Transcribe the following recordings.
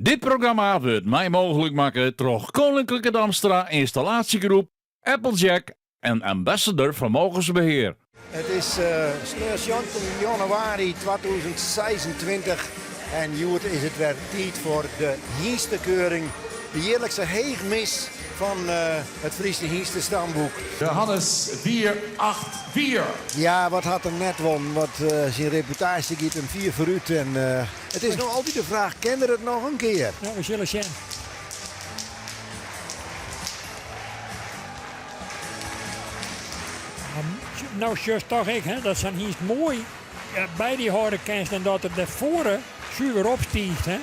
Dit programma wurdt mei mooglik makke troch Koninklijke Damstra Installatiegroep, Applejack en Ambassador Vermogensbeheer. It is sneon 17 januari 2026 en hjoed is it wer tiid foar de hynstekeuring, de jierlikse heechmis fan it Fryske hynstestamboek. Johannes 484. Ja, wat hat er net wûn, want syn reputaasje giet him fier foarút en it is no altyd de fraach, kin er it noch in kear? No, we sille sjen. No sjochst toch ek hè, dat sa'n hynst moai by dy hâlde kinst en dat er dêrfoar suver opstiicht. Hè.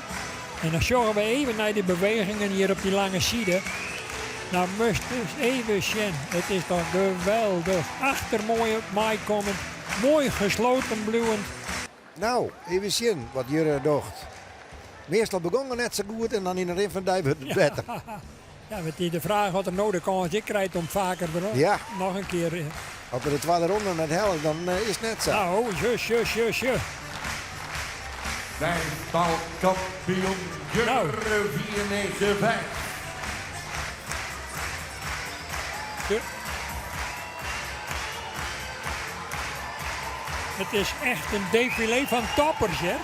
En dan sjogge we even nei de bewegingen hjir op dy lange side. Nou moatst dus even sjen. It is toch geweldich. Achter moai meikommend, moai gesloten bliuwend. No, even sjen wat Jurre docht. Meastal begûn er net sa goed en dan yn de rin fan de dei wurdt it better. Ja, it is de fraach oft er no de kâns ek krijt om faker werom noch in kear. As er de twadde ronde net hellet, dan is it net sa. No, sjoch, sjoch, sjoch, sjoch. Vijftalkampioen Jurre 495. It is echt in defilé fan toppers, hear.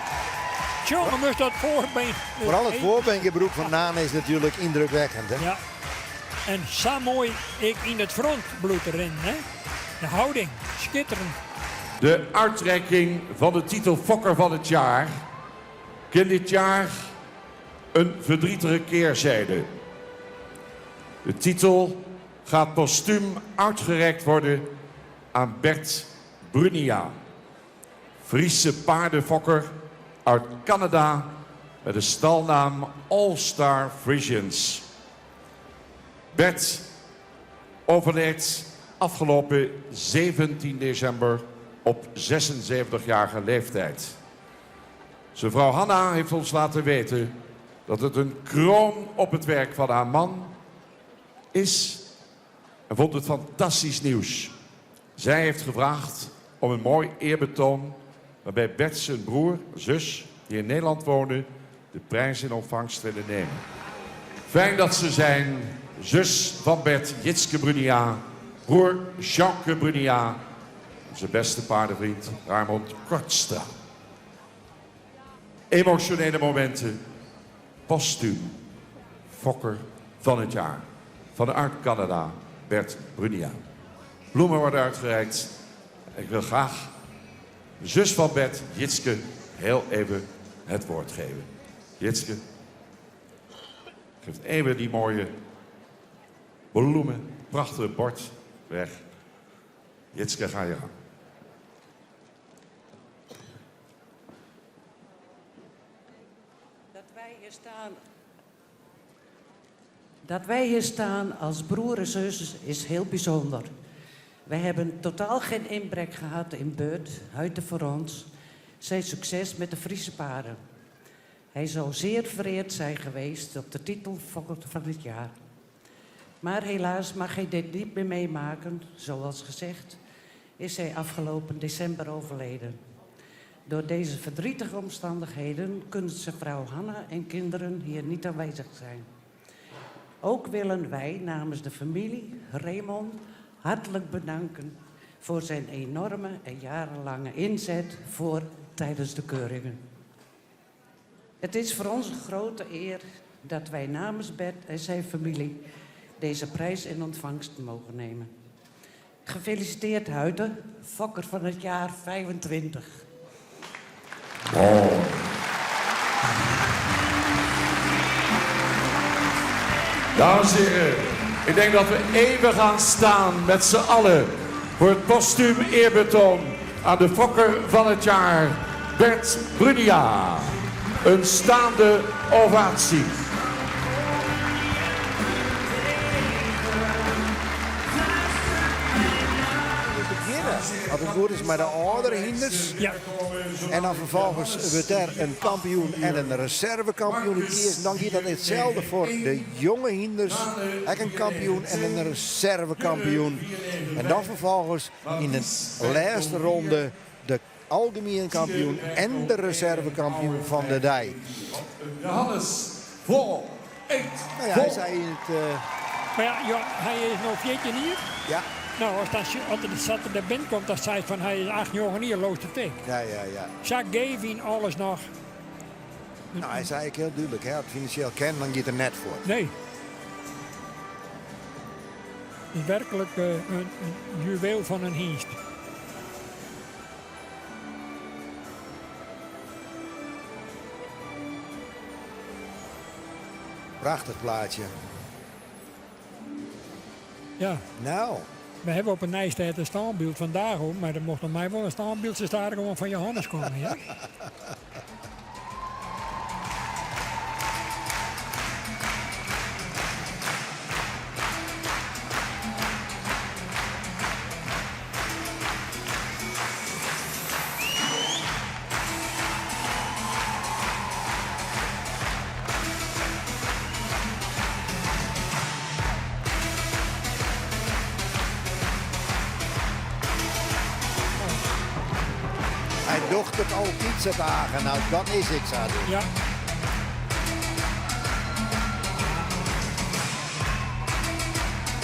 Tsjonge, moatst dat foarbeen. Foaral it foarbeengebrûk fan Nane is natuerlik yndrukwekkend, hè? Ja. En sa moai ek yn it front bliuwt te rinnen, hè? De houding, skitterend. De uitreiking van de titel Fokker van het Jaar kent dit jaar een verdrietige keerzijde. De titel gaat postuum uitgereikt worden aan Bert Brunia, Friese paardenfokker uit Canada met de stalnaam All Star Frisians. Bert overleed afgelopen 17 december op 76-jarige leeftijd. Zijn vrouw Hanna heeft ons laten weten dat het een kroon op het werk van haar man is en vond het fantastisch nieuws. Zij heeft gevraagd om een mooi eerbetoon waarbij Bert zijn broer, zus, die in Nederland wonen, de prijs in ontvangst willen nemen. Fijn dat ze zijn, zus van Bert, Jitske Brunia, broer Jeanke Brunia, zijn beste paardenvriend Raymond Kortstra. Emotionele momenten, postuum, fokker van het jaar. Vanuit Canada, Bert Brunia. Bloemen worden uitgereikt. Ik wil graag zus van Bert, Jitske, heel even het woord geven. Jitske, geeft even die mooie bloemen, prachtige bord weg. Jitske, ga je gang. Dat wij hier staan, dat wij hier staan als broer en zus is heel bijzonder. Wij hebben totaal geen inbrek gehad in Beurt, Huiten voor ons, zijn succes met de Friese paarden. Hij zou zeer vereerd zijn geweest op de titel van het jaar. Maar helaas mag hij dit niet meer meemaken. Zoals gezegd is hij afgelopen december overleden. Door deze verdrietige omstandigheden kunnen zijn vrouw Hanna en kinderen hier niet aanwezig zijn. Ook willen wij namens de familie Raymond hartelijk bedanken voor zijn enorme en jarenlange inzet voor tijdens de keuringen. Het is voor ons een grote eer dat wij namens Bert en zijn familie deze prijs in ontvangst mogen nemen. Gefeliciteerd Huiten, fokker van het jaar 25. Mooi. Dames en heren, ik denk dat we even gaan staan met z'n allen voor het postuum eerbetoon aan de fokker van het jaar, Bert Brunia. Een staande ovatie. We begjinne, as it goed is, mei de âldere hynders. Ja. En dan ferfolgens wurdt der in kampioen en in reservekampioen útkeazen. Dan giet dat itselde foar de jonge hynders. Ek in kampioen en in reservekampioen. En dan ferfolgens yn de lêste ronde de algemien kampioen en de reservekampioen fan de dei. Johannes. 4, 8, Nou ja, hy sei yn it. Mar ja, jo, hy is no 14 jier. Ja. No, as dan, as er sa't er der binnen komt, dan seist fan hy is 8, 9 jier, leaust it ek. Ja, ja, ja. Sa geef yn alles noch. No, hy sei ek hiel dúdlik, hè, as it finansjeel kin, dan giet er net fuort. Nee. Is werklik in, in juweel fan in hynst. Prachtich plaatsje. Ja. No. We hawwe op 'e Nijstêd in stânbyld fan Dago, mar der mocht om my wol in stânbyldsje stadichoan fan Johannes komme, ja. Hy docht it altyd, seit Age. No, dat is ek sa. Dus. Ja.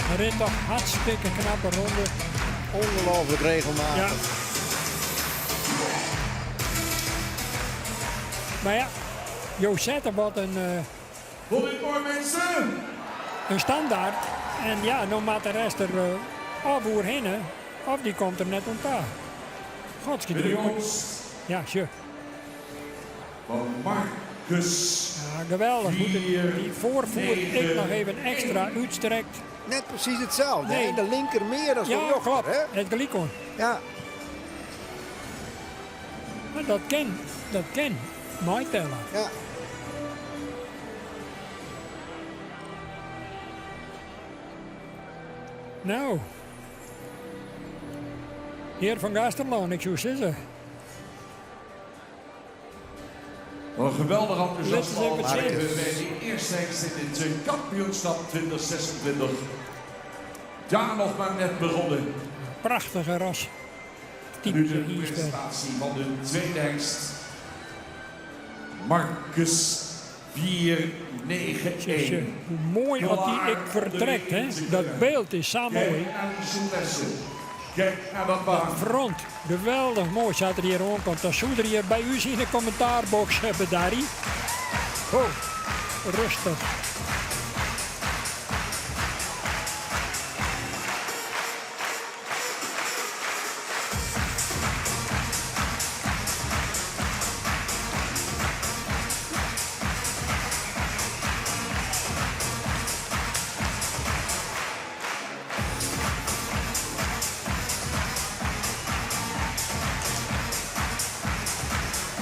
Hy rint toch hartstikke knappe ronde. Ongelooflijk regelmatig. Ja. Mar ja, jo sette wat in. Vond u het mooi mensen? In standaard. En ja, no moat de rest der of oerhinne, of dy komt der net oan ta. Godskidrie. Ja, sjoch. Van Marcus. Ja, geweldich hoe't er dy foarfoet ek noch even ekstra útstrekt. Net presys itselde, Nee. hè? De linker mear as de Ja, rjochter, klopt. hè? It gelyk oan. Ja. Mar dat kin, dat kin meitelle. Ja. No. Hear fan Gaasterlân, ik soe sizze. Wat een geweldig enthousiasme Let eens al even zien. bij die eerste hengst in het kampioenschap 2026. Daar nog maar net begonnen. Prachtige ras. Nu Typische de hynst. presentatie van de tweede hengst. Marcus 491. Sjoch, hoe moai at dy ek fertrekt, hè? Dat byld is sa moai. Kijk naar die souplesse. Kijk naar dat baan. Front, geweldich moai sa't er hjir oankomt. Dan soe er hjir by ús yn de kommentaarbox bedarje. Ho, rêstich.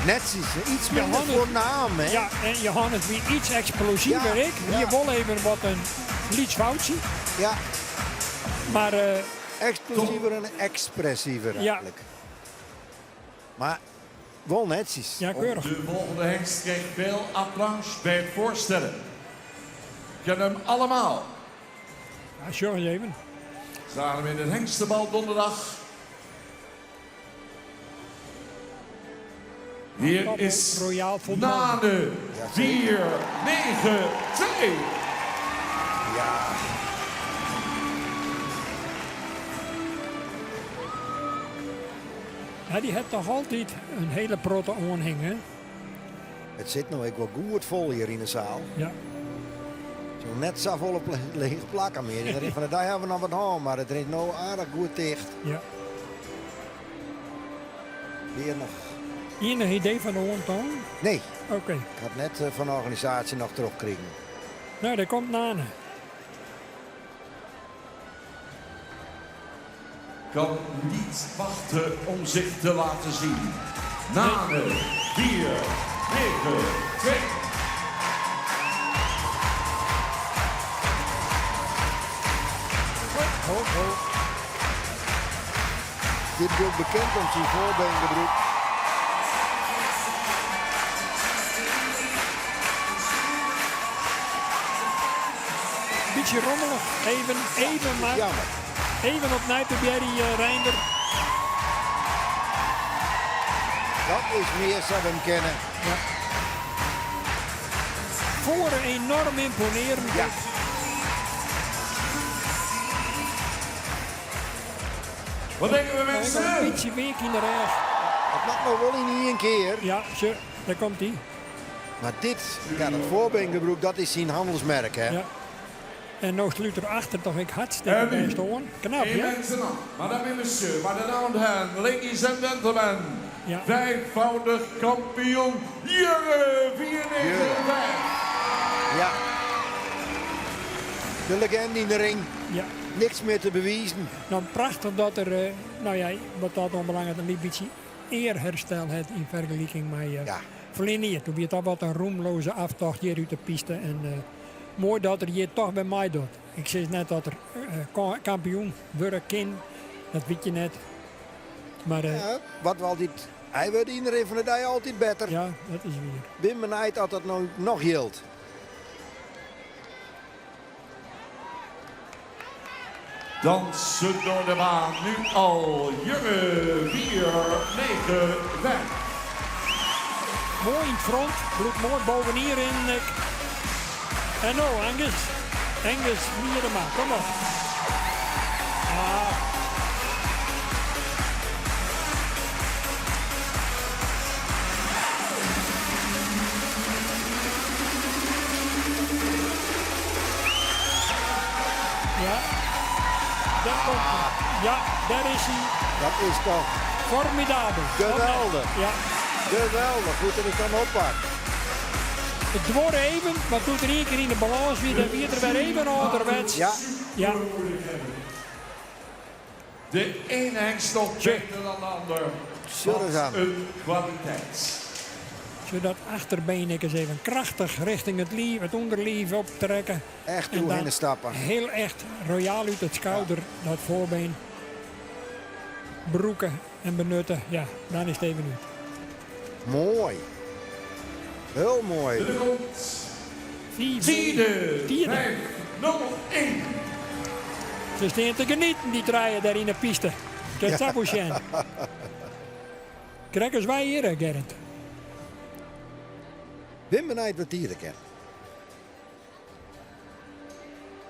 Netsjes, iets minder voornaam, hè? Ja, en Johannes wie iets eksplosiver Ja, ek. ja. Hjir wol even wat in lyts foutsje. Ja. Mar Eksplosiever en ekspressiever Ja. eigenlijk. Mar wol netsjes. Ja, keurich. De volgende hengst kreeg veel applaus bij het voorstellen. Kennen hem allemaal. Ja, sjoch eens even. Zagen hem in het hengstenbal donderdag. Hier is Royaal voldaan. Nane 4, 9, 2. Ja. Ja, dy hat noch altyd in hiele protte oanhing, hè? It sit no ek wol goed fol hjir yn de saal. Ja. Zo net safolle lege plakken mear. Yn de rin fan de dei hawwe we noch wat hân, mar it rint no aardich goed ticht. Ja. Weer noch. Ienich idee fan de oantallen? Nee. Oké. Ik ha net fan de organisaasje noch trochkrigen. No, dêr komt Nane. Kan niet wachten om zich te laten zien. Nane 4, 9, 2. Ho, ho. Dit is bekend om syn foarbeengebrûk. Bytsje rommelich. Even, even mar. Jammer. Even opnij probearje, Reinder. Dat is mear sa't we him kenne. Ja. foaren enorm ymponearjend. Ja. Wat denken we mensen? Een bytsje weak yn de rêch. Dat moat noch wol yn ien kear. Ja, sjoch, dêr komt hy. Mar dit, ja, dat foarbeengebrûk, dat is syn hannelsmerk, hè? Ja. En no slút er achter toch ek hartstikke bêst oan. Knap, hè? Madame et monsieur, meine Damen und Herren, ladies and gentlemen. Ja. Vijfvoudig kampioen Jurre 495. Ja. De legende yn de ring. Ja. Niks mear te bewizen. No, prachtich dat er, no ja, wat dat oanbelanget, in lyts bytsje earherstel hat yn fergeliking mei ferline jier. Doe wie it al wat in roemloze aftocht hjir út de piste. En moai dat er hjir toch wer meidocht. Ik sis net dat er kampioen wurde kin, dat wit je net. Mar, Ja, wat we altyd, hy wurdt yn de rin fan de dei altyd better. Ja, dat is wier. Bin benijd oft dat no noch jildt. Dansen door de baan, nu al Jurre 4, 9, 5. Moai yn it front, bliuwt moai bovenyn rinnen. En no Angus, Angus Miedema, kom op. Ah. Ja, daar komt hij. Ja, daar is hij. Dat is toch Formidabel. Geweldig. Ja. Geweldig, hoe er het dan oppakt. It duorre even, mar doe't er ien kear yn de balâns wie, dan wie er wer even âlderwets. Ja. Ja. De ene hengst nog beter dan de ander. Zullen Wat aan. een kwaliteit. Zodat achterbeen ik eens even krachtig richting het lief, het ûnderliif optrekke. Echt En dan oerhinne stappe. Heel echt royaal út it skouder, dat foarbeen. Brûke en benutte. Ja, dan is it even út. Moai. Hiel moai. Er komt Fiif. Tiede Tiede. 5, 0, 1. Se steane te genieten, dy trije dêr yn de piste. Kinst sa wol sjen. Krekt as wy hjir, hè, Gerrit. Bin benijd wat Tiede kin.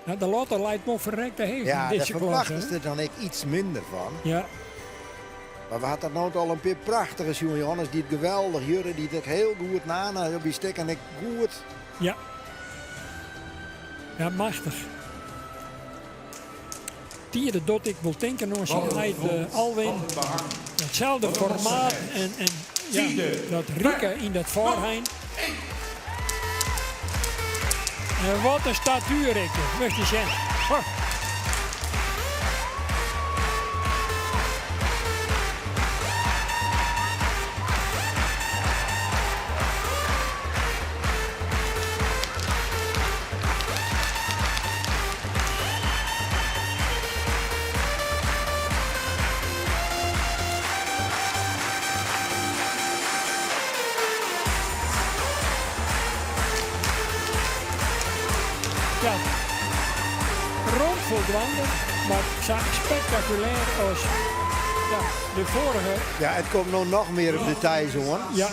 Nou, de lotte leit wol ferrekte heech Ja, yn dêr dizze klasse. ferwachtest der dan ek iets minder fan. Ja. Mar we ha dat no al in pear prachtige sjoen. Johannes die it geweldich, Jurre die it ek hiel goed. Nana op dy stikken ek goed. Ja. Ja, machtich. Tiede docht ik wol tinken oan syn Wat een heit grond, Alwin. wat een behang. Itselde Wat een formaat massa. en ja, Tiede, dat rike vijf, yn dat foarhein. één. En wat in statuer ek, moatst je sjen. Ho. Ja, rom foldwaande, mar sa spektakulêr as ja, de foarige. Ja, it komt no noch mear op details oan. Ja.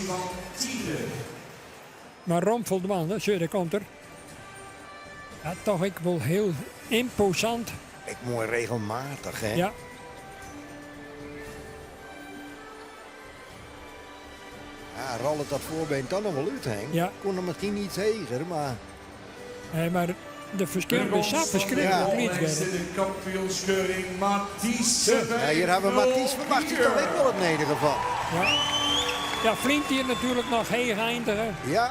Mar rom foldwaande, sjoch, dêr komt er. Ja, toch ek wol hiel ymposant. Ek moai regelmatich, hè? Ja. Ja, rôlet dat foarbeen dan noch wol út, Henk. Ja. Koe noch miskien iets heger, mar... Nee, mar de ferskillen binne sa ferskriklik Ja. lyts, Gerrit. De kampioenskeuring Mathies. Ja, hjir hawwe we Mathies ferwacht ik toch ek wol it nedige fan. Ja. Ja, Flint hjir natuerlik noch heech eindige. Ja.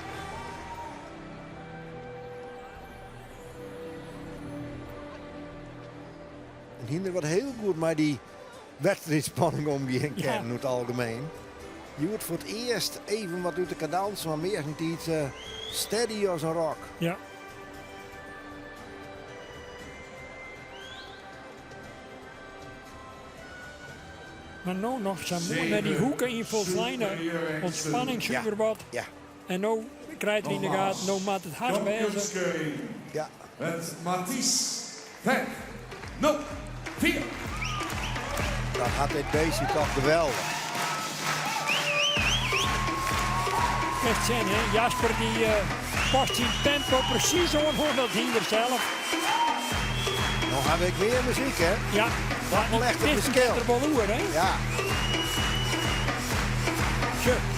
In hynder wat hiel goed mei dy wedstriidspanning omgean kin Ja. yn it algemien. Hjoed foar it earst even wat út de kadans, mar meastentiids steady as in rock. Ja. Mar no noch sa moai nei dy hoeken yn folsleine ûntspanning suver wat. Ja. En no krijt er yn de gaten, no moat it hard wêze. Kampioenskeuring Ja. met Mathies 5, 0, 4. Dat hat dit beestje toch geweldich. Echt sjen, hè? Jasper die. past syn tempo presys oan oan dat hynder sels. No ha we ek mear muzyk, hè? Ja, Dat wol echt it dit ferskil. giet der wol oer, hè? Ja. Sjoch.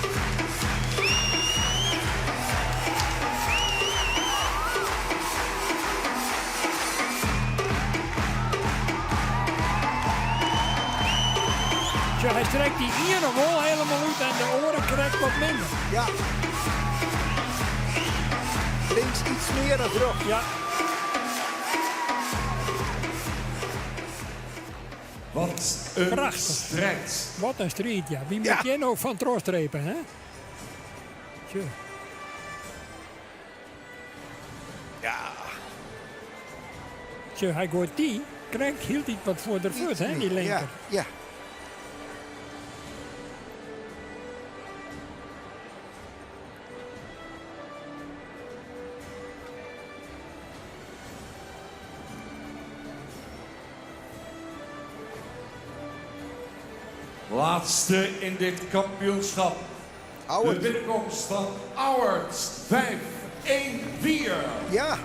Sjoch, hy strekt dy iene wol helemaal út en de oare krekt wat minder. Ja. Links iets mear dan rjochts. Ja. Wat in Prachtich. strijd. Wat in striid, ja. Wie Ja. moat hjir no fan trochstrepe, hè? Tjoh. Ja. Sjoch, hy goait dy krekt hieltyd wat foar de fuot, hè, dy linker. Ja, ja. Laatste in dit kampioenschap. De Auwert. binnenkomst van Auwert. 5, 1, 4. Ja,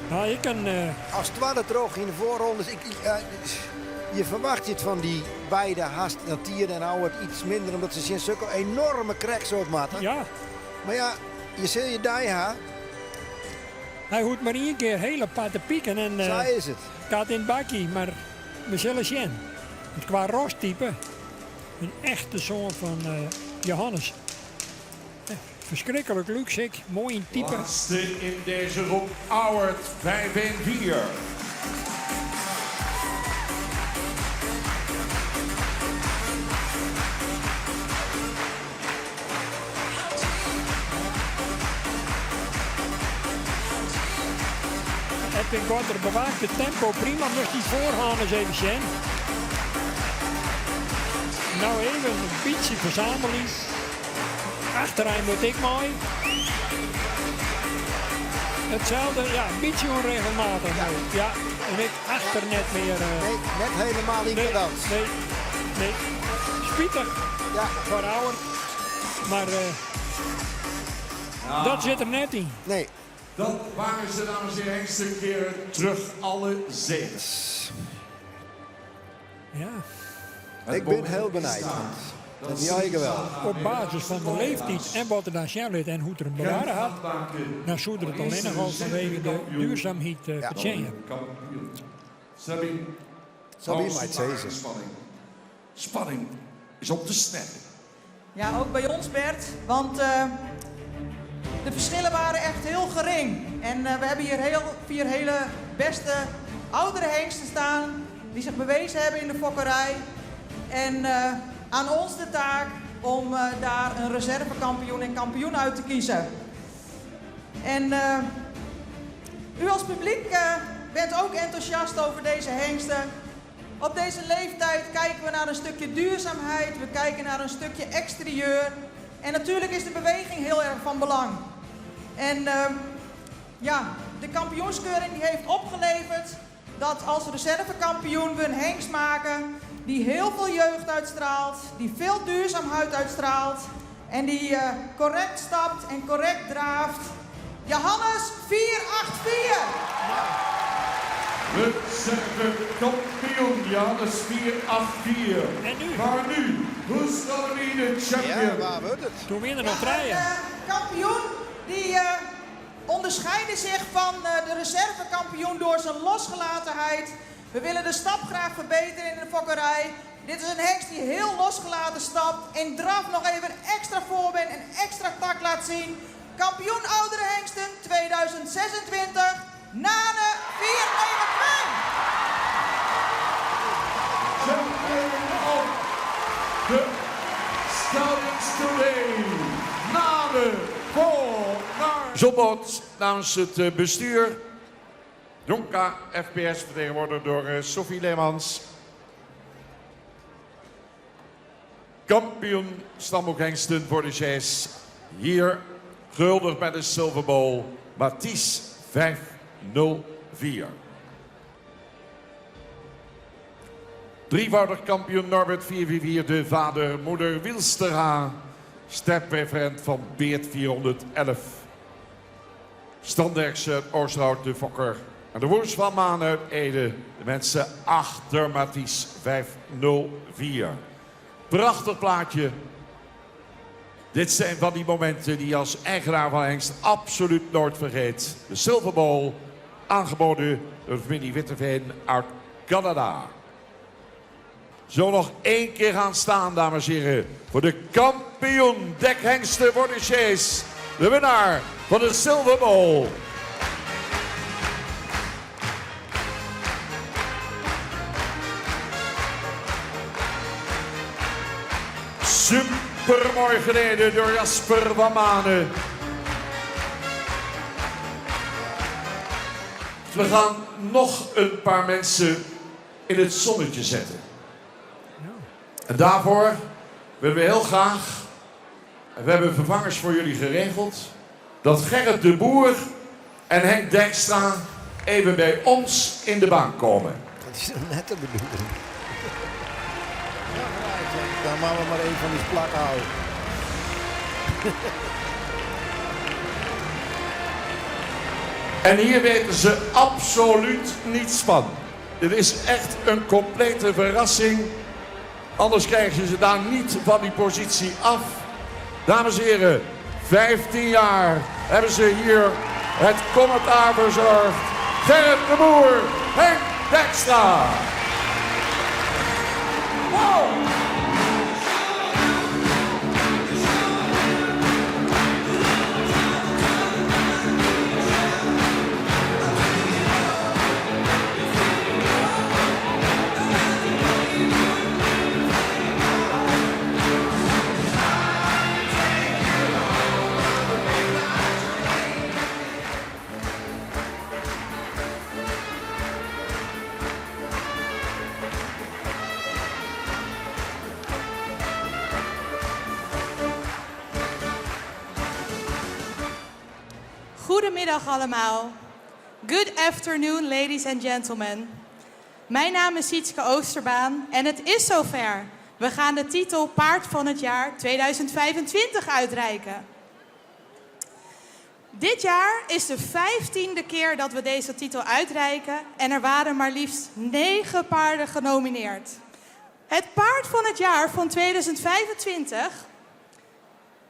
Nou, ik kan, eh, as twadde troch yn de foarrondes. Ik, ik, eh, je ferwachtet it fan dy beide hast Tier en Auwert iets minder, omdat se tsjin sokke enoarme cracks op moatte. ja, Mar ja, je sil je dei ha. hy hoecht mar ien kear hiel aparte piken en Sa eh, is it. gaat yn it bakje, mar we sille sjen. Want kwa rostype, in echte soan fan eh, Johannes. Eh, ferskriklik lúks ek, moai yn type. Laatste in deze groep Auwert. 5, 1, 4. Edwin Gorter bewaakt het tempo prima, moast dy foarhân ris even sjen. Nou even in bytsje fersammeling. Achterein moat ek mei. Itselde, ja, in bytsje ûnregelmatich. Ja. Ja, en ek achter net mear. eh, Nee, net helemaal yn nee, kadans. nee, nee. Spitich Ja, foar Auwert, mar eh, dat sit der net yn. nee. Dat waren ze, dames en heren, hengsten keren terug alle zeven. Ja. Het Ik ben moment hiel is benijd. daar. Dat wie eigen wel. Op basis fan de leeftiid en wat er dan sjen lit en hoe't er him bewarre hat, dan soe er it allinnich al fanwege de duurzaamheid eh Ja. fertsjinje. Kampioen. Sabine. Sabine mei it sizze. Spanning. Spanning is op de snelle. Ja, ook bij ons Bert. Want eh, de verschillen waren echt heel gering. En eh, we hebben hier vier hele beste oudere hengsten staan. Die zich bewezen hebben in de fokkerij. En eh, aan ons de taak om eh, daar een reservekampioen en kampioen uit te kiezen. En eh, u als publiek eh, bent ook enthousiast over deze hengsten. Op deze leeftijd kijken we naar een stukje duurzaamheid, we kijken naar een stukje exterieur. En natuurlijk is de beweging heel erg van belang. En ehm, ja, de kampioenskeuring die heeft opgeleverd dat als reservekampioen we een hengst maken die heel veel jeugd uitstraalt, die veel duurzaamheid uitstraalt en die eh, correct stapt en correct draaft. Johannes 484. Reservekampioen Johannes 484. En nu? Maar nu, who's gonna be the champion? Ja, wa wurdt it? Toen winnen nog Ja, trijen. een eh, kampioen die eh, onderscheidde zich van eh, de reservekampioen door zijn losgelatenheid. We willen de stap graag verbeteren in de fokkerij. Dit is een hengst die heel losgelaten stapt. In draf nog even een extra voorbeen en extra tak laat zien. Kampioen oudere hengsten 2026, Nane 492. Champion of the Stallions Today. Nane voor John namens het eh, bestuur. Donka FPS vertegenwoordigd door eh, Sophie Leemans. Kampioen stamboekhengsten voor de Chase. Hier gehuldigd bij de Silver Bowl. Mathies 504. Drievoudig kampioen Norbert 444, de vader, moeder Wielstera. Sterpreferent van Beert 411. Stan Derksen uit Oosterhout, de fokker. En de Woers van Maan uit Ede. De mensen achter Mathies 504. Prachtig plaatje. Dit zijn van die momenten die je als eigenaar van Hengst absoluut nooit vergeet. De Silver Bowl, aangeboden door de familie Witteveen uit Canada. Zo nog één keer gaan staan, dames en heren. Voor de kampioen dekhengsten voor de Chase. De winnaar van de Silver Bowl. Supermooi gereden door Jasper van Manen. We gaan nog een paar mensen in het zonnetje zetten. En daarvoor willen we heel graag, en we hebben vervangers voor jullie geregeld, dat Gerrit de Boer en Henk Dijkstra even bij ons in de baan komen. Dat is net de bedoeling. Dan maken we maar een van die plak houden. En hier weten ze absoluut niets van. Dit is echt een complete verrassing. Anders krijgen ze daar niet van die positie af. Dames en heren, 15 jaar hebben ze hier het commentaar verzorgd. Gerrit de Boer, Henk Dijkstra. Goedemiddag allemaal. Good afternoon, ladies and gentlemen. Mijn naam is Sietske Oosterbaan en het is zover. We gaan de titel Paard van het jaar 2025 uitreiken. Dit jaar is de 15e keer dat we deze titel uitreiken en er waren maar liefst 9 paarden genomineerd. Het paard van het jaar van 2025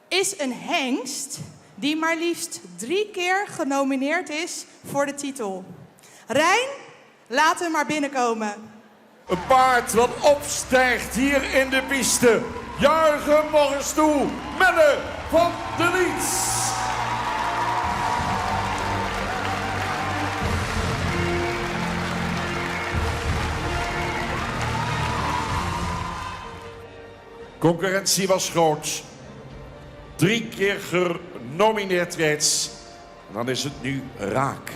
is een hengst die maar liefst 3 keer genomineerd is voor de titel. Rijn, laat hem maar binnenkomen. Een paard wat opstijgt hier in de piste. Juich hem nog eens toe. Melle van de Liets. Concurrentie was groot. 3 keer genomineerd reeds. En dan is het nu raak.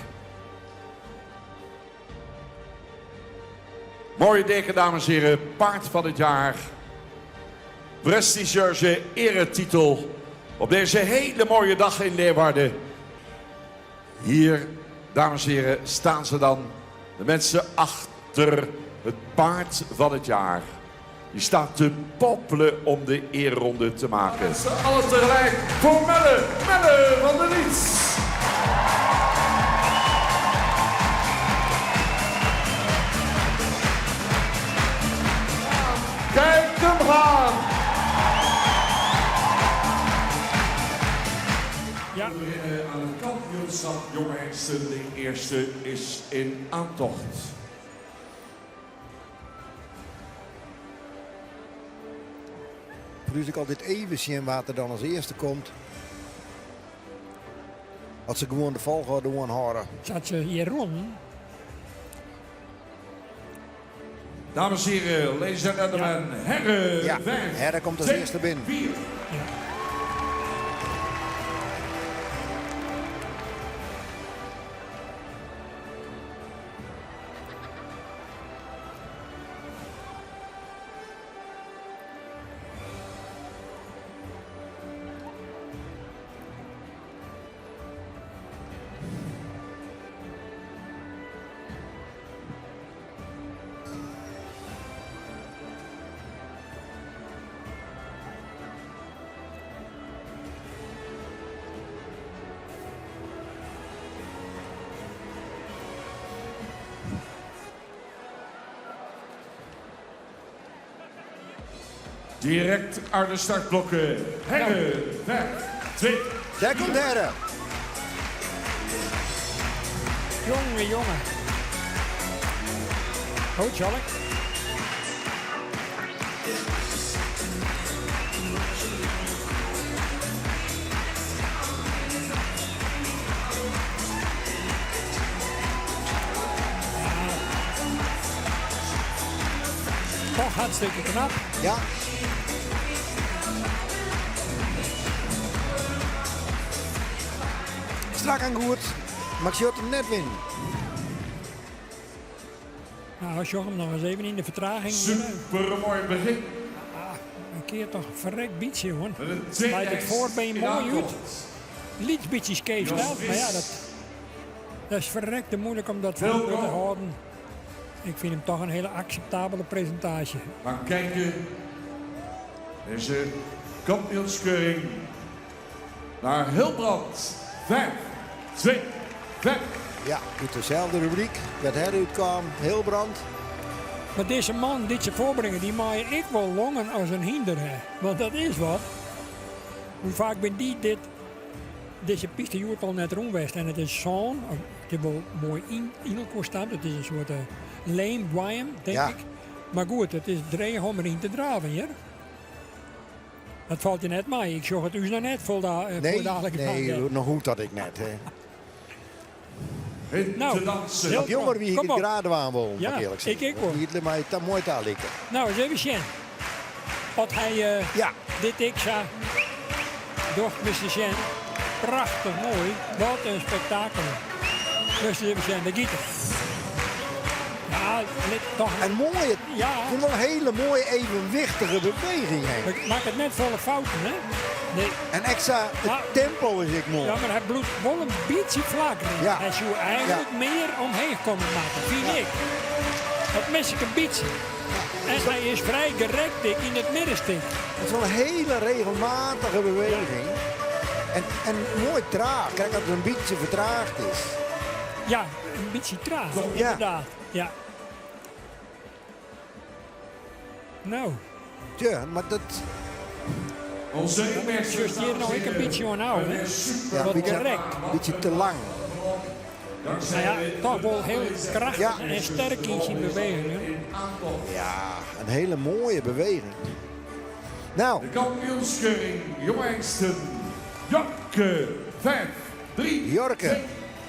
Mooie deken, dames en heren. Paard van het jaar. Prestigieuze eretitel. Op deze hele mooie dag in Leeuwarden. Hier, dames en heren, staan ze dan. De mensen achter het paard van het jaar. Die staat te popelen om de ereronde te maken. Alles tegelijk voor Melle, Melle van der Liets. Kijk hem gaan! Ja. Aan het kampioenschap jonge hengsten. De eerste is in aantocht. Dus ik altijd even zien wat er dan als eerste komt. Als ze gewoon de volgorde horen. Zat ze hier rond? Dames en heren, ladies and gentlemen, Herre Ja, 5, Herre komt als 2, eerste binnen. 4. Ja. Direct uit de startblokken. Herre, 5, 2. Daar komt Herre. Jonge, jonge. Goed, zal ik. Toch hartstikke knap. Ja. Strak en goed. Maar ik zie het hem net winnen. Nou, als Jochem nog eens even in de vertraging. Super mooi begin. Ah, een keer toch verrekt beetje, hoor. Met een tweede Leidt het hengst voorbeen in mooi uit. aantocht. Liets beetje scheef Jos stelt, maar ja, dat, dat is verrekte moeilijk om dat voor Welkom. te houden. Ik vind hem toch een hele acceptabele presentatie. Maar kijken, deze kampioenskeuring naar Hilbrand. 5, 2, 5. Ja, uit dezelfde rubriek. Dat Herre uitkwam. Hilbrand. Maar deze man die ze voorbrengen, die maai ik wel longen als een hinder. Hè. Want dat is wat. Hoe vaak ben die dit, deze piste joert al net rondwest. En het is zo'n, het is wel mooi in elkaar staat. Het is een soort leem, denk Ja. ik. Maar goed, het is dreig om erin te draven hier. Dat valt je net mee. Ik zag het u nog net vol voor Nee, dadelijk nee, nog goed dat ik net. Hè. In Nou, te dansen. heel- Jonger wie ik Kom het op. graden aan wil, Ja, moet ik eerlijk zeggen. ik ook hoor. Die het mij ta mooi daar liggen. Nou, eens even zien. Wat hij Ja. dit ik zag. Doch, Mr. Shen. Prachtig mooi. Wat een spektakel. Dus even zien, de gieter. Ja, dit toch. En mooi, het Ja. komt wel een hele mooie evenwichtige beweging heen. Ik maak het net volle fouten, hè? Nee. En extra, het Maar- tempo is ik mooi. Ja, maar hij bloedt wel een beetje vlak. Ja. Hij zou eigenlijk meer omheen komen maken, vind ik. Dat mis ik een beetje. En hij is vrij gerekt dik in het middenstuk. Het is wel een hele regelmatige beweging. En mooi traag. Kijk, dat het een beetje vertraagd is. Ja, een beetje traag, Ja. inderdaad. Ja. Nou, Tja, maar dat... Onze meester, just hier nou ik een beetje aan nou, hè? Ja, Wat een beetje, gerekt. beetje te lang. Nou ja, toch wel heel krachtig Ja. en sterk in zijn beweging. Hè? Ja, een hele mooie beweging. Nou, De kampioenskeuring, jonge hengsten. Jorke, 5, 3, Jorke.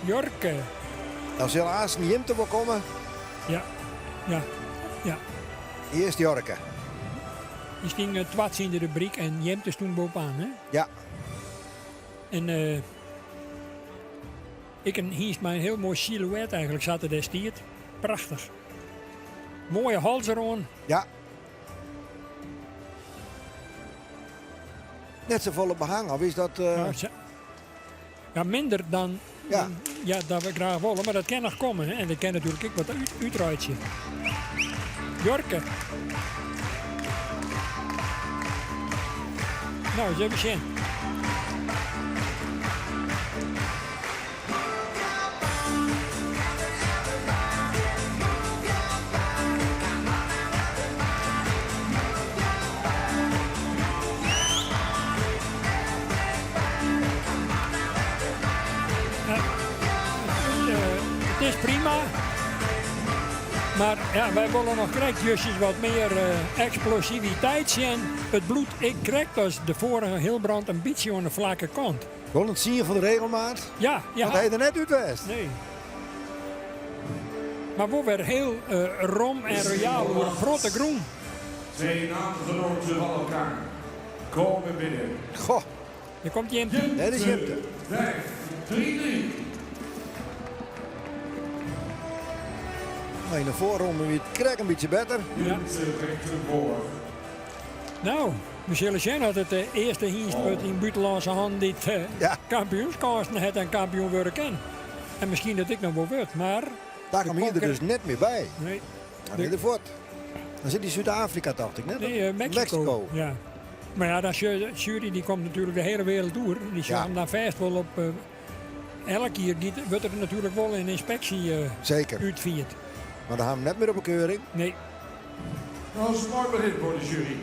Jorke. Dan zal haast niet hem te wel komen. Ja, ja, ja. Eerst Jorke. Die sting twats in de rubriek en Jemte stond bovenaan, hè? Ja. En ik en hier is mijn heel mooi silhouet eigenlijk zat er destijds. Prachtig. Mooie hals erom. Ja. Net zo volle behang, of is dat... Nou, ja, minder dan, Ja. ja, dat we graag willen, maar dat kan nog komen. Hè? En dat kan natuurlijk ook wat uitruitje. Jorke. Nou, eens even zien. Het is prima. Maar ja, wij willen nog krijgjes wat meer explosiviteit zien. Het bloed, ik krijg als de vorige Hilbrand een beetje aan de vlakke kant. Gewoon het zien van de regelmaat? Ja, ja. Want hij er net uit West. Nee. Maar we weer heel rom en royaal door een grote groen. Twee naamgenoten van elkaar komen binnen. Goh. Daar komt Jimte. Dat is Jimte. 5, 3, 3. Maar in de voorronde weer het krek een beetje beter. Ja. Nou, we zullen zien dat het de eerste hinstput in buitenlandse hand dit kampioenskansen het en kampioen worden kan. En misschien dat ik nog wel word, maar Daar de kwam hier er conquer- dus net meer bij. Nee. Dan weer voort. Dan zit die Zuid-Afrika, dacht ik net. Nee, Mexico. Mexico. Ja. Maar ja, dat jury die komt natuurlijk de hele wereld door. Die zal hem dan vast wel op... Elk keer wordt er natuurlijk wel een inspectie uitvierd. Maar dan gaan we net meer op een keuring. Nee. Dat was een mooi begin voor de jury.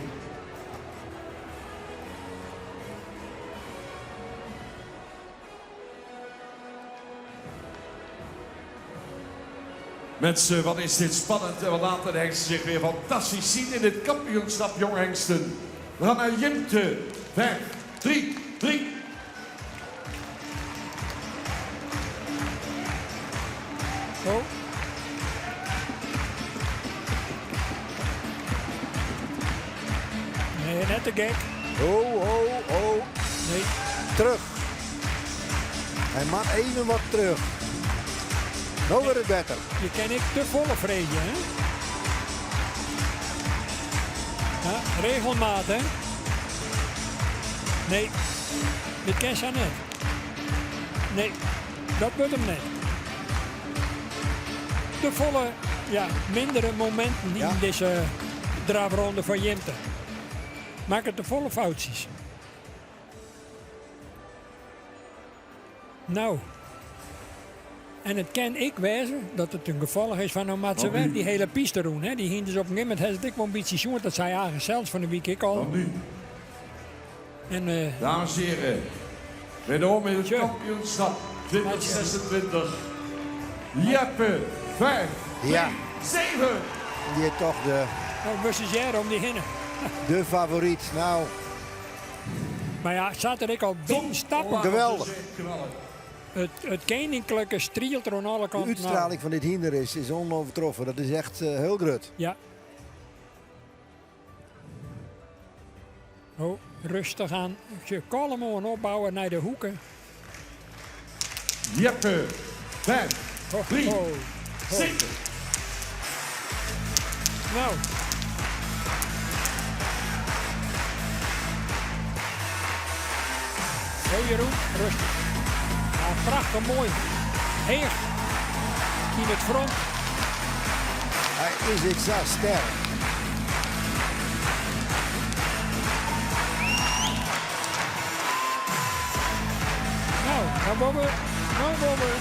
Mensen, wat is dit spannend en wat laten de hengsten zich weer fantastisch zien in dit kampioenschap jonghengsten. We gaan naar Jimte. 5, 3, 3. Oh. Nee, net te gek. Ho, ho, ho. Nee. Terug. Hij maakt even wat terug. Nou wordt het beter. Je ken ik te volle vrezen, hè? Ja, regelmaat, hè? Nee, dit ken ze net. Nee, dat wordt hem net. Te volle, ja, mindere momenten Ja. in deze drafronde van Jimte. Maak het te volle foutjes. Nou. En het ken ik wezen dat het een gevolg is van nou Matze Want nu- die hele piste doen. Hè? Die hing dus op een gegeven moment heeft het ik wel een beetje zoen. Dat zei eigenlijk zelfs van de week ik al. Dan nu, En dames en heren. Wederom in het Tja. kampioenschap 2026. Jeppe, 5, Ja. 7. Die heeft toch de, nou, Bussagère om die hinnen. de favoriet. Nou, Maar ja, zat er ik al binnen stappen. Geweldig. Het koninklijke strielt er aan alle de kanten. uitstraling van dit hinder is onovertroffen. Dat is echt heel groot. Ja. Oh, rustig aan. Je kalm aan opbouwen naar de hoeken. Jeppe, 5, Oh, 3, oh. 7. Nou. Oh Jeroen, rustig. Ja, prachtig mooi. Heer. In het front. Hij is exact sterk. Nou, gaan we. Nou, we.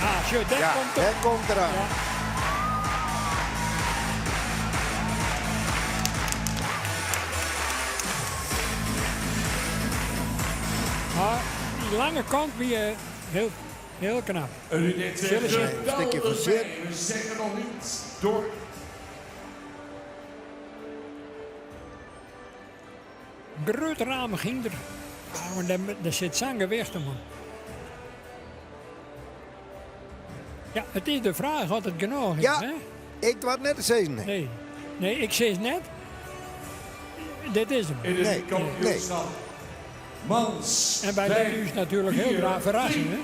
Ah, zo, daar Ja, komt het. daar komt eraan. Ja. Maar die lange kant weer heel, heel knap. En u dit Zullen ze- Een stukje geweldig verzet. mee. We zeggen nog niet door. Groot raam ging er. Oh, maar daar zit zo'n gewicht om. man. Ja, het is de vraag wat het genoeg is, Ja. hè? Ik wou net te zeggen. Nee. Nee, ik zeg net. Dit is hem. In het Nee, kampioenschap. Mans. En bij 5, dit is natuurlijk heel 4, graag verrassing, hè?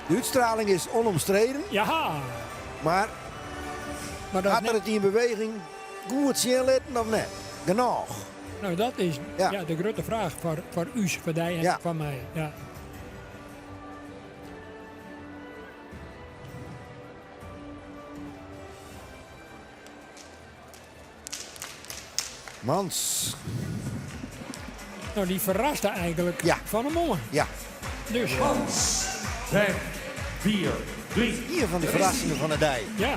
De uitstraling is onomstreden. Ja, Maar maar dat had is er net, het in beweging goed zien letten of net? Genoeg. nou, dat is Ja. ja. de grote vraag voor u, voor die en Ja. voor mij. Ja. Mans. Nou, die verraste eigenlijk Ja. van de mongen. Ja, Dus, Mans. 5, 4, 3. hier van de verrassingen van de dij. ja.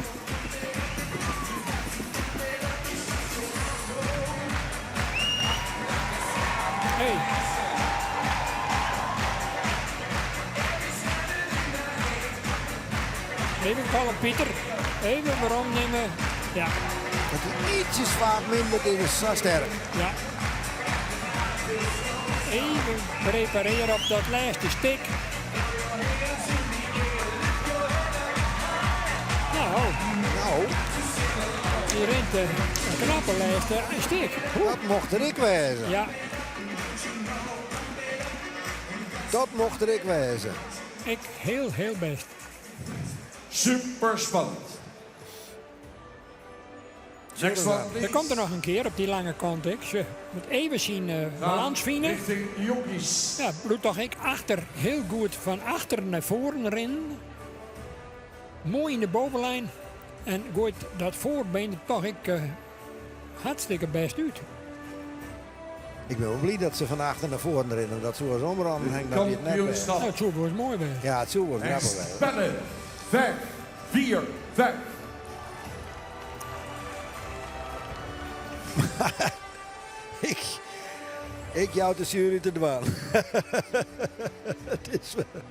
Hey. Even kalm, Pieter. Even waarom nemen. Ja, Dat hij ietsjes vaak minder is zo sterk. ja. Even prepareren op dat laatste stik. Nou, Nou, die rent een knappe laatste stik. dat mocht er ik wezen. Ja, Dat mocht er ik wezen. ik heel, heel best. Super spannend. Next one, please. Er komt er nog een keer op die lange kant. Ik ze moet even zien balans vinden. Richting de jonkies. Ja, bloed toch ik achter heel goed van achter naar voren rennen. Mooi in de bovenlijn. En gooit dat voorbeen er toch ik hartstikke best uit. Ik ben wel blij dat ze van achter naar voren rennen. Dat ze als omranden hangt dat je het net bent. Kampioenschap. Nou, het zou wel eens mooi zijn. Ja, het zou wel En grappig zijn. spellen. 5, 4, 5. Ik jou de jury te dwalen. Het is wel.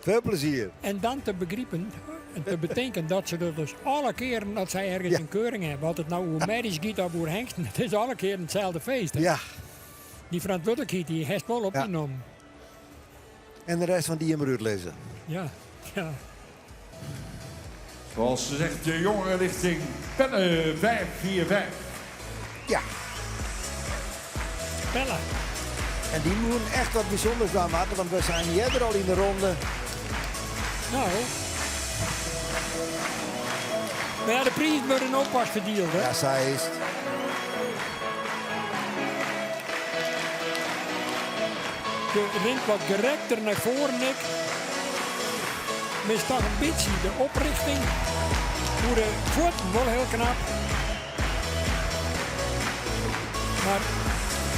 Veel plezier. En dan te begripen en te betinken dat se dat dus alle keren dat sy ergens in keuring hawwe, oft it no oer merries giet of oer hengsten, it is alle kearen itselde feest. Ja. Dy ferantwurdlikheid dy hast wol op dy nommen. En de rest fan dy him útlizze. Ja, ja. Zoals ze zegt, de jongerenlichting Pelle 545. Ja. Pelle. En die moeten echt wat bijzonders daar maken, want we zijn eerder al in de ronde. Nou. Maar ja, de prijs worden ook pas verdeeld, hè? Ja, zij is het. De rint wat gerekter naar voren, Nick. Mist toch een beetje de oprichting. Hoe de voeten wel heel knap. Maar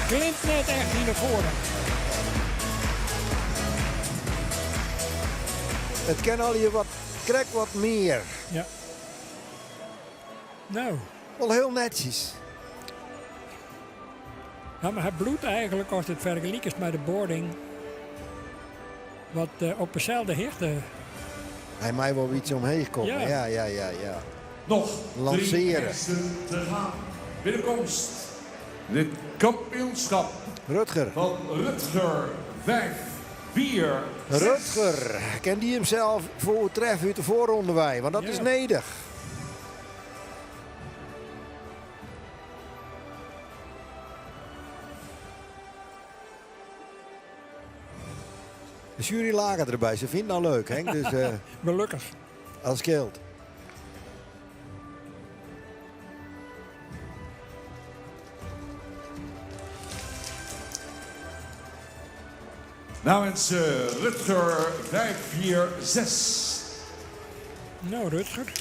klimt net echt niet naar voren. Het kan al hier wat, krek wat meer. Ja. Nou. Wel heel netjes. Ja, maar het bloed eigenlijk, als het vergelijkt is met de boarding, wat op dezelfde hichte. Hij mij wel iets omheen komen. Ja. Ja, ja, ja, ja. Nog drie Lanceren. hengsten te gaan. Binnenkomst. Dit kampioenschap Rutger. van Rutger 5, 4, Rutger. Kan die hemzelf voor treffen uit de voorronde wij? Want dat Ja. is nedig. De jury lagen erbij. Ze vinden het nou leuk, Henk. Dus Gelukkig. als scheelt. Namens Rutger 5, 4, 6. Nou, Rutger.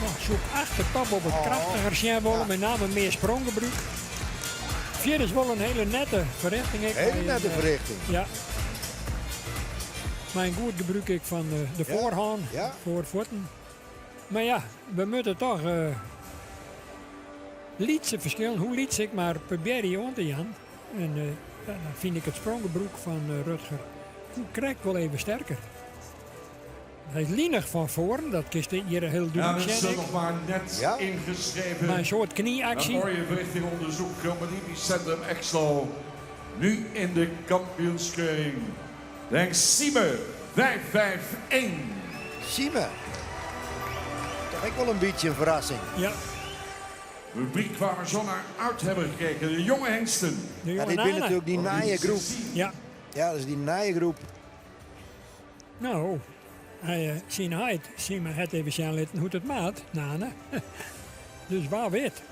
Nou, zoek achtertop op het krachtiger zijn willen, met name meer spronggebruik. Vier is wel een hele nette verrichting. Ik Hele bij een, nette verrichting. Ja. Maar een goed gebruik ik van de Ja, voorhand, ja. voor voeten. Maar ja, we moeten toch lietse verschillen. Hoe liets ik maar probeer die aan te gaan. En ja, dan vind ik het spronggebroek van Rutger hoe krijgt wel even sterker. Hij is lienig van voren, dat kist hier heel duidelijk Namens zijn. nog maar net Ja. ingeschreven. Maar een soort knieactie. Een mooie verrichting onderzoek. Compagnie Centrum Exlo. Nu in de kampioenskeuring. Denk Sieme 551. Sieme. Toch ook wel een beetje een verrassing. Ja, Rubriek waar we zo naar uit hebben gekeken. De jonge hengsten. de Ja, jonge dit zijn Nana. natuurlijk die naaie groep. Ja, Ja, dat is die naaie groep. nou, hij, zijn heid, Sieme het even zien laten hoe het maat, Nana. Dus waar wit.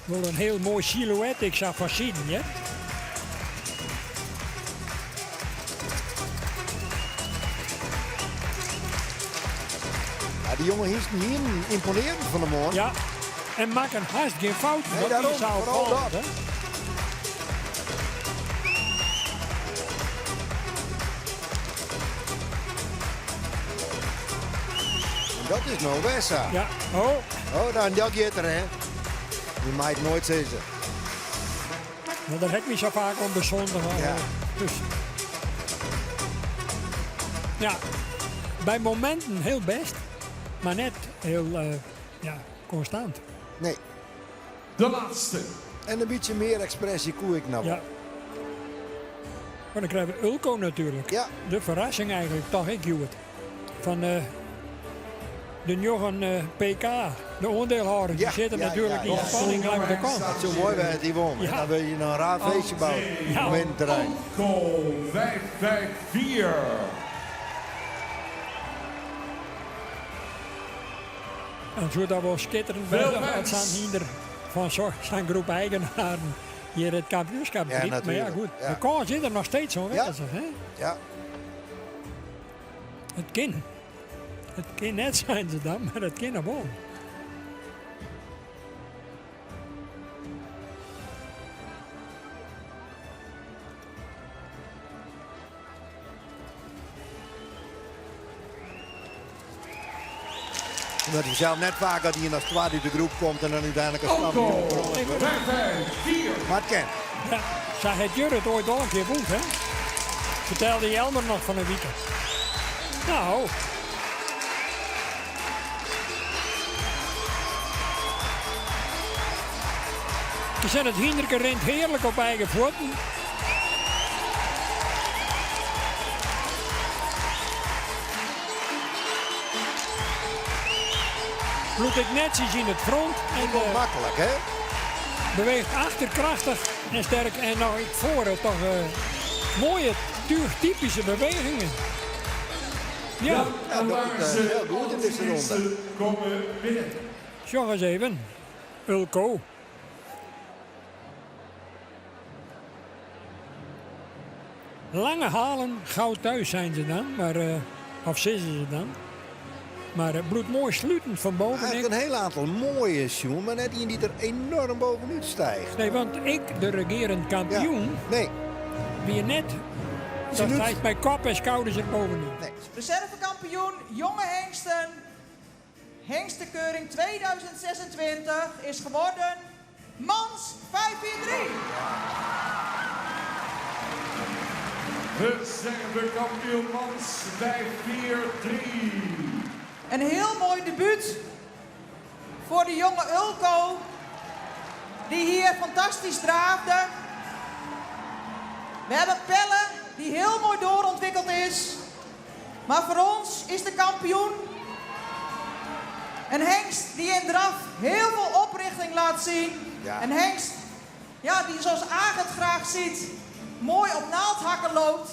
Wel een heel mooi silhouet, ik zag van zien, ja? Ja, die jongen is niet imponerend van de morgen. Ja, en maken haast geen fout. Nee, dat daarom, is zou vooral opvallend, dat. hè? En dat is nou Wessa. Ja, oh. Oh, dan dat gaat er, hè. Je maakt nooit zeggen. Nou, daar heb ik me zo vaak om bezondigd. Ja. Dus. Ja, bij momenten heel best, maar net heel constant. Nee. De laatste. En een beetje meer expressie koe ik nou. Ja. Maar dan krijgen we Ulco natuurlijk. Ja. De verrassing eigenlijk, toch ik, Hewitt. Van de Johan PK, de aandeelhouder, die Ja, zitten ja, natuurlijk ja, in ja. spanning langs de kant. Dat is zo mooi bij die won. Ja. Dan wil je een raar feestje bouwen. Ja. Om in het terrein. Ulco 554. Dan soe dat wol skitterend wêze as sa'n hynder fan sa'n groep eigenaren hjir it kampioenskip grypt. Mar ja, goed, de kâns is der noch steeds oanwêzich. Hè? Ja. It kin. It kin net, seinen se dan, mar it kin noch wol. Omdat je zelf net faak dat ien as twadde út de groep komt en dan úteinlik as kampioen bekroand wurdt. Mar it kin. Ja, sa hat Jurrit oait al in kear wûn, hè? Fertelde Jelmer noch fan 'e wike. No. Je sjen it hynderke rint hearlik op eigen fuotten. Bliuwt ek netsjes yn it front. En uh, maklik, hè? Beweecht achter krachtich en sterk en noch ek foar toch uh, moaie túchtypyske bewegingen. Ja, ja dat is uh, hiel goed yn dizze ronde. Komme binnen. Sjoch ris even. Ulko. Lange halen, gau thuis zijn ze dan, maar, uh, of sizze se dan. Mar it bliuwt moai slutend fan boven. Hy hat in hiel oantal moaie sjoen, mar net ien dy't der enoarm bovenút stijgt. Nee, want ik, de regearend kampioen, ja. Nee. wie net dat hy mei kop en skouders er bovenút. Nee. Reservekampioen jonge hengsten, hengstekeuring 2026 is geworden Mans 543. Reservekampioen Mans 543. Een heel mooi debuut voor de jonge Ulko, die hier fantastisch draafde. We hebben Pelle, die heel mooi doorontwikkeld is. Maar voor ons is de kampioen een hengst die in draf heel veel oprichting laat zien. Ja. Een hengst ja, die zoals Aag het graag ziet, mooi op naaldhakken loopt.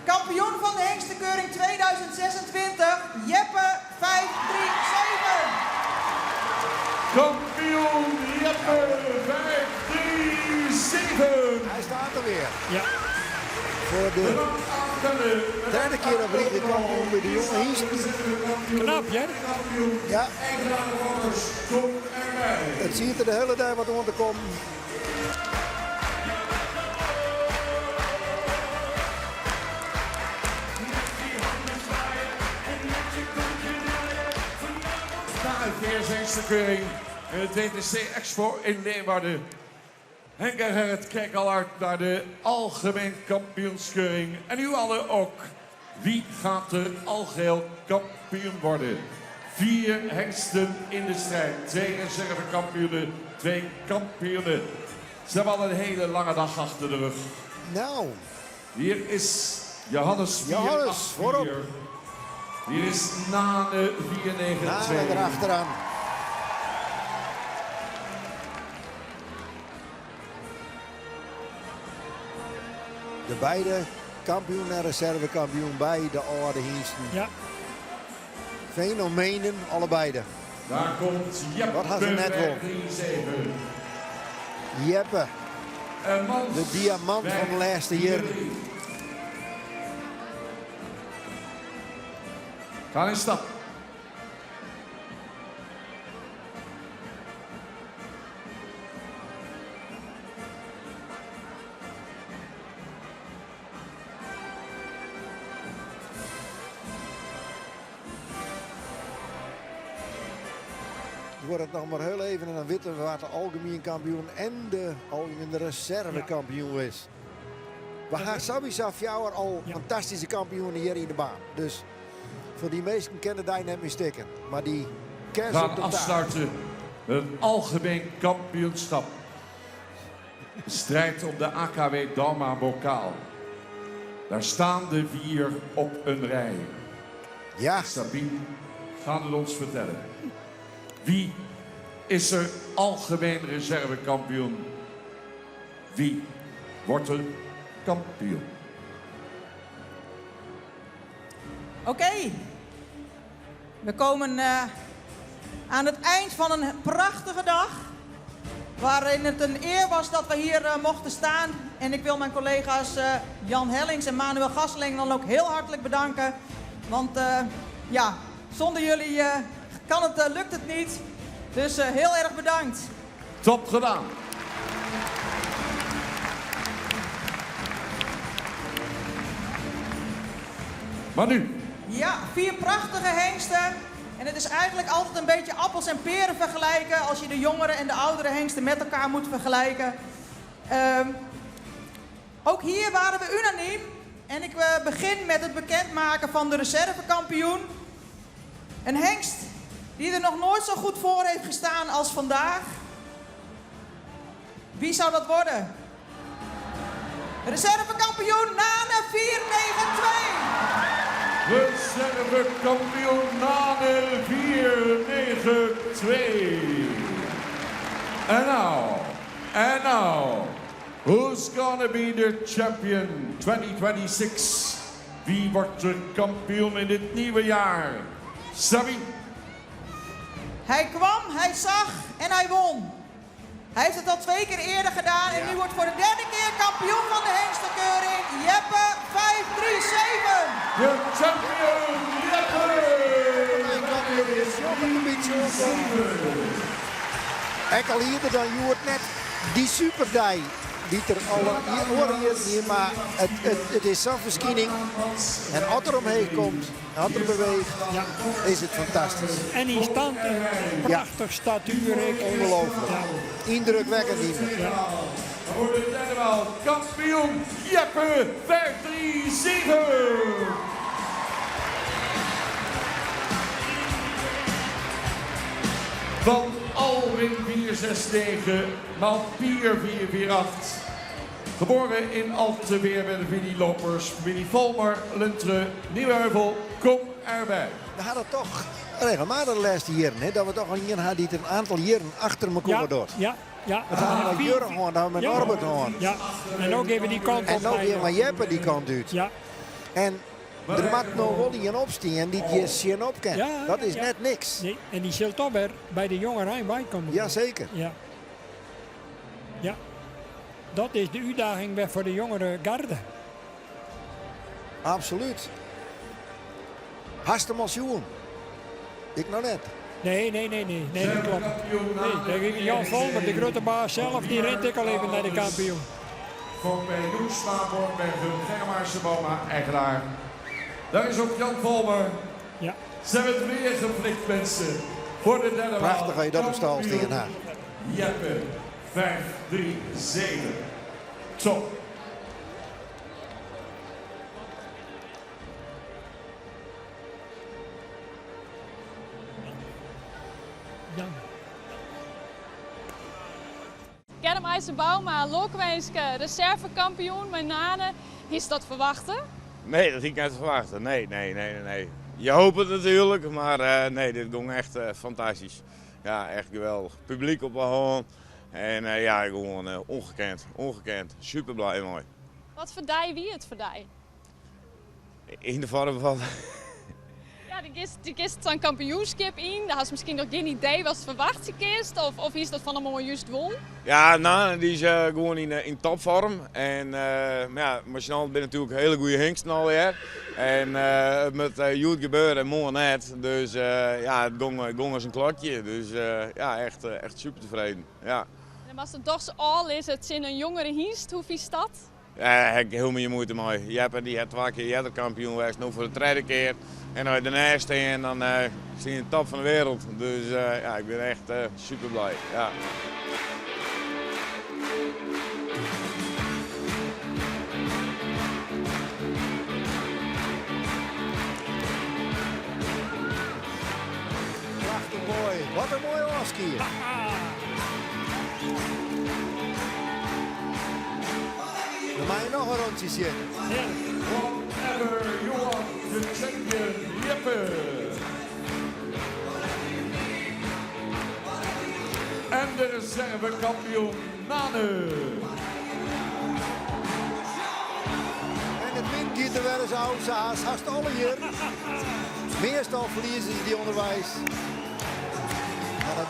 Kampioen van de hengstenkeuring 2026, Jeppe 537. Kampioen Jeppe 537. Hy stiet der wer. Ja. Foar de tredde kear op rige de kampioen by de jonge hynsten. Knap, hè? Ja. It siet der de hiele dei wat oan te kommen. KNVS Hengstekeuring in het WTC Expo in Leeuwarden. Henk en Gerrit kijken al uit naar de algemeen kampioenskeuring. En u allen ook. Wie gaat er algeheel kampioen worden? Vier hengsten in de strijd. Twee reservekampioenen, twee kampioenen. Ze hebben al een hele lange dag achter de rug. Nou, Hier is Johannes Johannes, 484. voorop. Hier is Nane 492. Nane erachteraan. De beide kampioen en reservekampioen by de âlde hynsten. Ja. Fenomenen, allebeide. Daar komt Jeppe Wat ha se net wûn? 537. Jeppe, En Mans de diamant fan de lêste jierren. 543. Ga in stap. Het wordt het nog maar heel even en dan weten we wat de algemeen kampioen en de algemeen reservekampioen is. We gaan sowieso fjouwer al fantastyske kampioenen hjir yn de baan. Dus foar dy minsken kinne dy net mear stikken. Mar dy We kennen ze gaan op de taart. afsluiten met het algemeen kampioenschap. De strijd om de AKW Douma Bokaal. Daar staan de vier op een rij. Ja, Sabine gaat het ons vertellen. Wie is er algemeen reservekampioen? Wie wordt er kampioen? Oké, we komen eh, Aan het eind van een prachtige dag, waarin het een eer was dat we hier eh, mochten staan. En ik wil mijn collega's eh, Jan Hellings en Manuel Gasseling dan ook heel hartelijk bedanken. Want eh, ja, zonder jullie kan het, lukt het niet. Dus heel erg bedankt. Top gedaan. Maar nu, Ja, vier prachtige hengsten. En het is eigenlijk altijd een beetje appels en peren vergelijken als je de jongere en de oudere hengsten met elkaar moet vergelijken. Ook hier waren we unaniem. En ik eh, begin met het bekendmaken van de reservekampioen. Een hengst die er nog nooit zo goed voor heeft gestaan als vandaag. Wie zou dat worden? Reservekampioen Nane 492. Reservekampioen Nane 492. En now, and now, who's gonna be the champion 2026? Wie wordt de kampioen in dit nieuwe jaar? Sabine. Hij kwam, hij zag en hij won. Hij heeft het al twee keer eerder gedaan en nu wordt voor de derde keer kampioen van de hengstenkeuring Jeppe 537. De champion Jeppe! Een beetje Ik al hier dan je hoort net die superdij die er alle hier horen hier niet, maar het is zo'n verschijning. En als er omheen komt, als er beweegt, is het fantastisch. En die stand, een prachtig statuur. Ongelooflijk. Indrukwekkend hier. Ja. Dan wordt het derde maal kampioen Jeppe 537. Van Alwin 469, Malpier 448. Geboren in Alteweer bij de familie Lopers, familie Volmer, Luntre, Nieuwheuvel, kom erbij. We hadden toch regelmatig de laatste jaren, hè, dat we toch al hier hadden die het een aantal jaren achter elkaar Ja, door. ja. Dat hadden we met Jurgen gehad, dat hadden we met Norbert gehad. Ja, en ook even die kant op. En ook weer maar Jeppe die kant uit. Ja. En er mag nog wel een opstaan die je zin op kent. Ja, dat is ja. net niks. Nee, en die zult toch weer bij de jongerein bij komen. Jazeker. Ja. Ja. Dat is de uitdaging weer voor de jongere garde. Absoluut. Hartstikke miljoen. Ik nog net. Nee, nee, nee, nee, nee, dat klopt. Nee, denk ik, Jan Volmer, de grote baas zelf, die rent ik al even naar de kampioen. Voor bij Joesma, Bornbergen, Germaarse Boma, eigenaar. Daar is ook Jan Volmer. Ja. Ze hebben het weer geflikt, mensen. Voor de derde maal. Prachtig als je dat op stal tegen haar. Jeppe, 5, 3, 7. Top. Ja. Germ IJzerbauma, Lokwinske, reservekampioen, mijn nane. Is dat verwachten? Nee, dat had ik niet verwachten. Nee, nee, nee, nee, nee. Je hoopt het natuurlijk, maar nee, dit ging echt fantastisch. Ja, echt geweldig. Publiek op de hand. En ja, gewoon ongekend, ongekend. Super blij mooi. Wat verdij wie het verdij? In de vorm van. Ja, die kist zo'n kampioenskip in. Daar had ze misschien nog geen idee wat ze verwacht kist. Of is dat van een mooie juist won? Ja, nou, die is gewoon in topvorm. En maar ja, Marcinal ben natuurlijk hele goede hengsten al jaar. En het moet goed gebeuren en morgen net. Dus ja, het ging als een klokje. Dus ja, echt super tevreden. Ja. En als het toch zo al is, het zin een jongere hengst, hoe vies dat? Ja, heb ik heel meer moeite mee. Jeppe die had twee keer eerder kampioen geweest, nu voor de tweede keer. En als je ernaast staat, dan zie je de top van de wereld. Dus ja, ik ben echt super blij. Ja. Prachtig mooi. Wat een mooie afskier. Dan mag je nog een rondje zitten. Ja. Whatever you want, de champion Jeppe. En de reservekampioen Nane. En het wint hier er wel eens uit, ze haast alle hier. Meestal verliezen ze die onderwijs.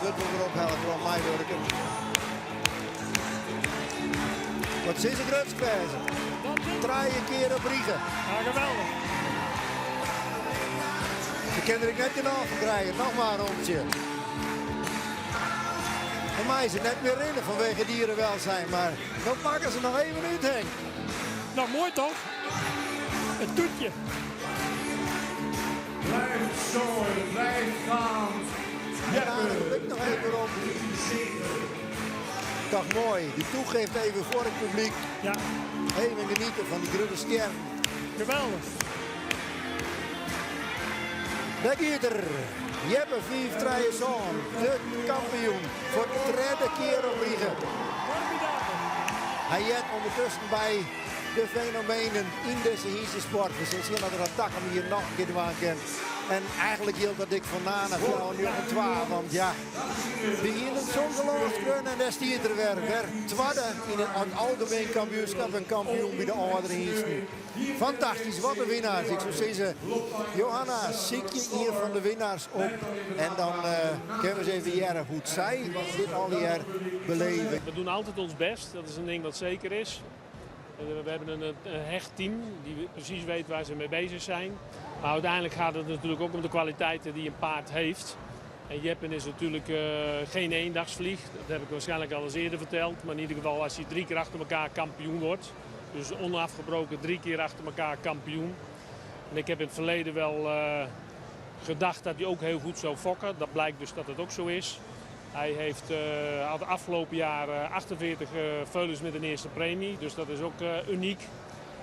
wurdt wol wer ophelle troch in meiwurker. Wat sil se grutsk wêze. Trije kear op rige. Ja, geweldich. Se kin der ek net genôch fan krije. Noch mar in rûntsje. Dan mei se net mear rinne fanwege dierenwelzijn, mar dan pakke se noch even út, Henk. Nou, moai toch? It toetje. Blijf zo, blijf gaan. En dan ik nog even op. Toch moai. Die toegeeft even voor het publiek. Ja. Even genieten van die grutte stjerren. Geweldig. Dêr giet er. Jeppe 537, de kampioen. Foar de tredde kear op rige. Hy heart ûndertusken by de fenomenen yn dizze hynstesport. We sille sjen oft er dat takom jier noch in kear dwaan kin. En eigentlik jildt dat ek foar Nana 492, want ja, we hienen it soms al oanskreaun en dêr stiet er wer. Wer twadde yn it algemeen kampioenskip en kampioen by de âldere hynsten. Fantastysk, wat in winnaars. Ik soe sizze, Johanna, sykje ien fan de winnaars op en dan kinne we ris even hearre hoe't sy dit allegear beleve. We doen altijd ons best, dat is een ding wat zeker is. We hebben een hecht team die precies weet waar ze mee bezig zijn. Maar uiteindelijk gaat het natuurlijk ook om de kwaliteiten die een paard heeft. En Jeppen is natuurlijk geen eendagsvlieg. Dat heb ik waarschijnlijk al eens eerder verteld. Maar in ieder geval als hij drie keer achter elkaar kampioen wordt. Dus onafgebroken drie keer achter elkaar kampioen. En ik heb in het verleden wel gedacht dat hij ook heel goed zou fokken. Dat blijkt dus dat het ook zo is. Hij heeft had afgelopen jaar 48 veulens met een eerste premie. Dus dat is ook uniek.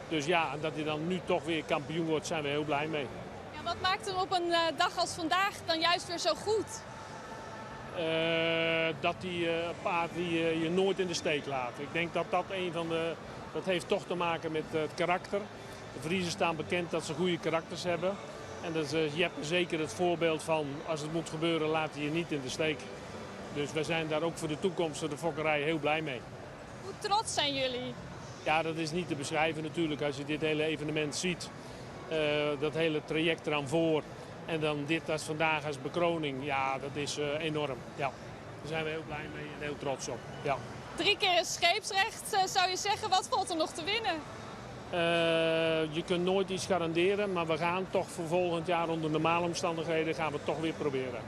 Dus ja, dat hij dan nu toch weer kampioen wordt, zijn we heel blij mee. Ja, wat maakt hem op een dag als vandaag dan juist weer zo goed? Dat die paard die je nooit in de steek laat. Ik denk dat dat een van de... Dat heeft toch te maken met het karakter. De Friezen staan bekend dat ze goede karakters hebben. En dat is Jeppe zeker het voorbeeld van als het moet gebeuren, laat hij je niet in de steek. Dus wij zijn daar ook voor de toekomst van de fokkerij heel blij mee. Hoe trots zijn jullie? Ja, dat is niet te beschrijven natuurlijk als je dit hele evenement ziet. Dat hele traject eraan voor en dan dit als vandaag als bekroning. Ja, dat is enorm. Ja, daar zijn we heel blij mee en heel trots op. Ja. Drie keer scheepsrecht zou je zeggen. Wat valt er nog te winnen? Je kunt nooit iets garanderen, maar we gaan toch voor volgend jaar onder normale omstandigheden gaan we het toch weer proberen.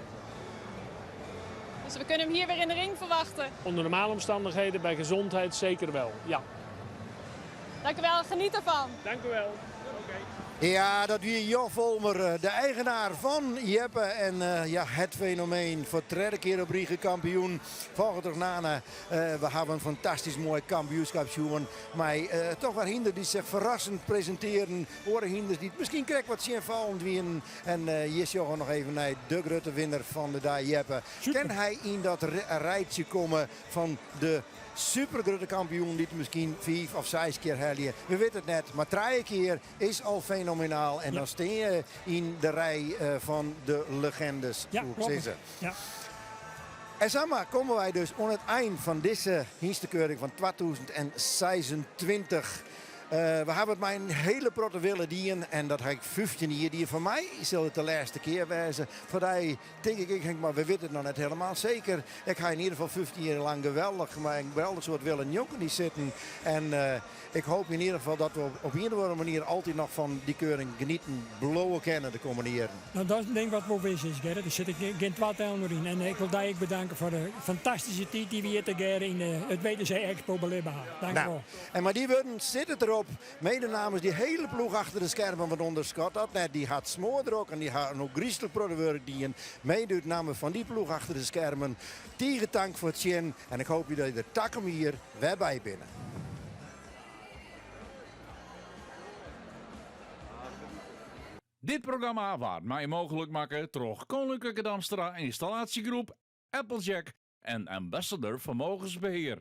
Dus we kunnen hem hier weer in de ring verwachten? Onder normale omstandigheden, bij gezondheid zeker wel, ja. Dank u wel, geniet ervan. Dank u wel. Oké. Ja, dat wie Jan Volmer, de eigenaar van Jeppe. En ja, het fenomeen voor de derde keer op rige kampioen. Volgend toch Nana. We hebben een fantastisch mooi kampioenschapsjoen. Maar toch wat hinders die zich verrassend presenteren. Oare hinders die misschien krekt wat tsjinfallend wienen. En hier sjogge we nog even naar de grote winnaar van de dag, Jeppe. Super. Kan hij in dat rijtje komen van de supergrote kampioen die het misschien 5 of 6 keer helje? We weten het net, maar 3 keer is al fenomenaal. En dan sta je in de rij van de legendes. Ja, hoe ik klopt. zeggen. Ja. En samen komen wij dus aan het eind van deze hinstekeuring van 2026. We hebben het maar een hele protte willen dienen en dat ga ik 15 hier. Die voor mij zal het de laatste keer wezen. Voor die denk ik, ik denk, maar we weten het nog net helemaal zeker. Ik ga in ieder geval 15 jaar lang geweldig, maar een geweldig soort willen jonken die zitten. En ik hoop in ieder geval dat we op een of andere manier altijd nog van die keuring genieten, blowen kennen de komende jaren. Nou, dat is een ding wat wel wis is, Gerrit. Er zit ik geen twijfel meer in. En ik wil daar ook bedanken voor de fantastische tijd die we hier te geren in het WTC Expo beleven hebben. Dank u wel. En maar die woorden zitten erop. Mede namens die hele ploeg achter de schermen van onderschat dat net. Die had smoorder ook en die had nog griezelig product die een meedoet namens van die ploeg achter de schermen. Tegen dank voor het zien en ik hoop dat je er takken hier weer bij binnen. Dit programma waard mei mooglik makke troch Koninklijke Damstra Installatiegroep, Applejack en Ambassador Vermogensbeheer.